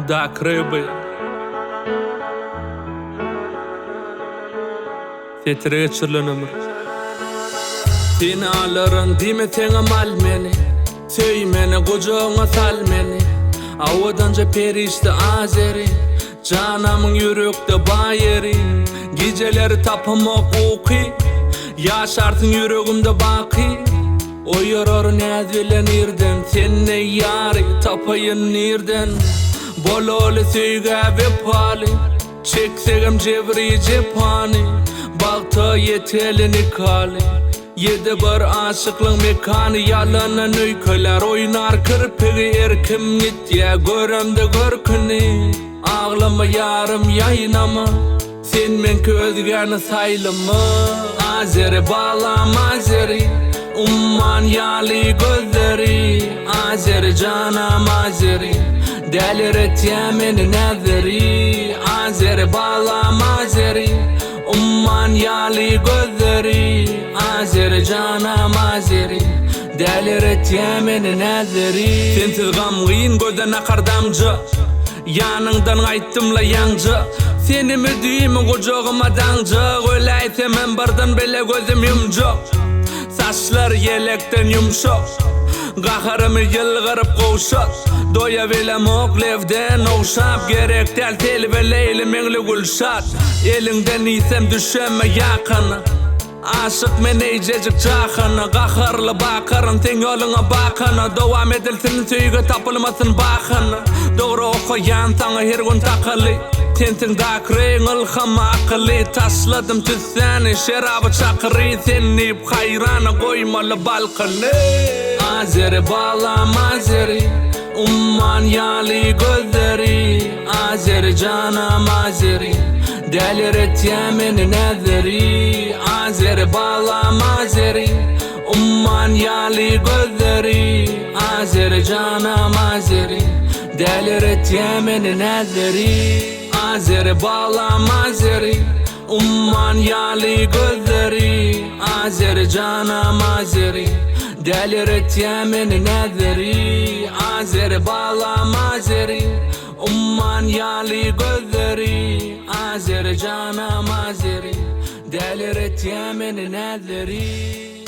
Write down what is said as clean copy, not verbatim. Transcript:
Dak ryby. Setire geçirilen ömür. Seni alaryn diýmeseňem al meni. Söý meni gujagyňa sal meni. Owadanja perişde Azeri. Janamyň ýürekde ba ýeri. Gijeleri tapamok uky. Ýaşarsyň ýüregimde baky. Oýarar näz bilen irden. Sen eý ýary tapaýyn nirden. Bolaly söýgä wepaly. Çeksegem jebri jepany. Bagta ýeteli nikaly. Ýedi bir aşyklyň mekany Ýalandan öýkelär oýnar kirpigi Erkim gitýä göremde görküni Aglama ýarym ýaýnama Sen meňki özgäni saýlama Azeri balam Azeri Umman ýaly gözleri Azeri janam Azeri Däliretýä meni näzleri Azeri balam Azeri Umman ýaly gözleri Azeri janam Azeri Däliretýä meni näzleri. Sensiz gamgyn gözden akar damja Ýanyňdan gaýtdym-la ýaňja Seni müdimi gujagyma daňjak Öläýsemem birden bile gözüm ýumjak Saçlar ýelekden ýumşak Gaharymy ýylgyryp gowşat Doýabilemok lebden ogşap Gerek däl telbe Leýli Meňli Gülşat Eliňden iýsem düşeme ýakana Aşyk men eýjejik jahana Gaharly bakaryn seň ýoluňa bakana Dowam edilsin söýgä tapylmasyn bahana Dogry okaýan saňa her gün takaly Sensiň dakreýiň ylhamy akyly Taşladym tüssäni şeraby çakyry Sen diýip haýrana goýmaly Balkany Azeri balam Azeri Umman ýaly gözleri Azeri janam Azeri Däliretýä meni näzleri Azeri balam Azeri Umman ýaly gözleri Azeri janam Azeri Däliretýä meni näzleri Azeri balam Azeri Umman ýaly gözleri Azeri janam Azeri Däliretýä meni näzleri Azeri balam Azeri Umman ýaly gözleri Azeri janam Azeri Däliretýä meni näzleri.